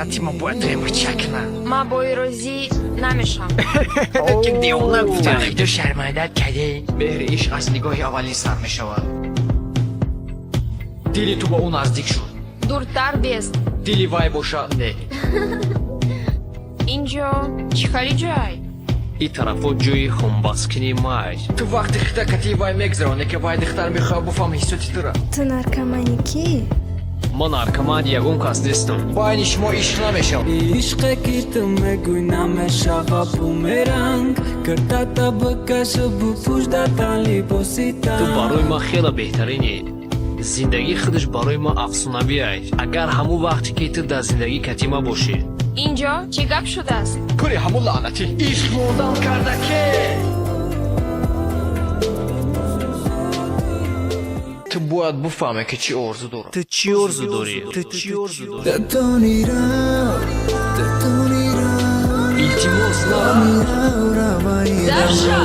Брати ма бояд ремача кунам. Ман бо розӣ намешам. Ки девона гуфтам, ту шармандат кардӣ. Меҳри ишқ аз нигоҳи аввалин сар мешавад. Дили ту ба ӯ наздик шуд. Дуртар бест. Дили вай бошад, не. Инҷо чӣ хали ҷой? И тарафо ҷои хунбаскини май. Ту вақти хита кати вай мегзаронӣ, ки вай духтар мехоҳад буфаҳми ҳиссоти тура. Ту наркомани кӣ? Ман наркомани ягон кас нестам. Байни шумо ишқ намешавад. Ишқе ки ту мегӯй, намешава бумеранг. Киртата бикашу, бупӯш датан либосита. Ту барои ман хеле беҳтаринӣ. Зиндагӣ худаш барои ман афсонавиай, агар ҳамун вақте ки ту дар зиндагӣ катима бошӣ. Инҷо чӣ гап шудааст? Кури ҳамун лаънатӣ ишқ мондан карда ке. Ту бояд буфаҳме, ки чӣ орзу дорад. Ту чӣ орзу дорӣ? Ту чӣ орзу дорӣ? Илтимос, на. Даша!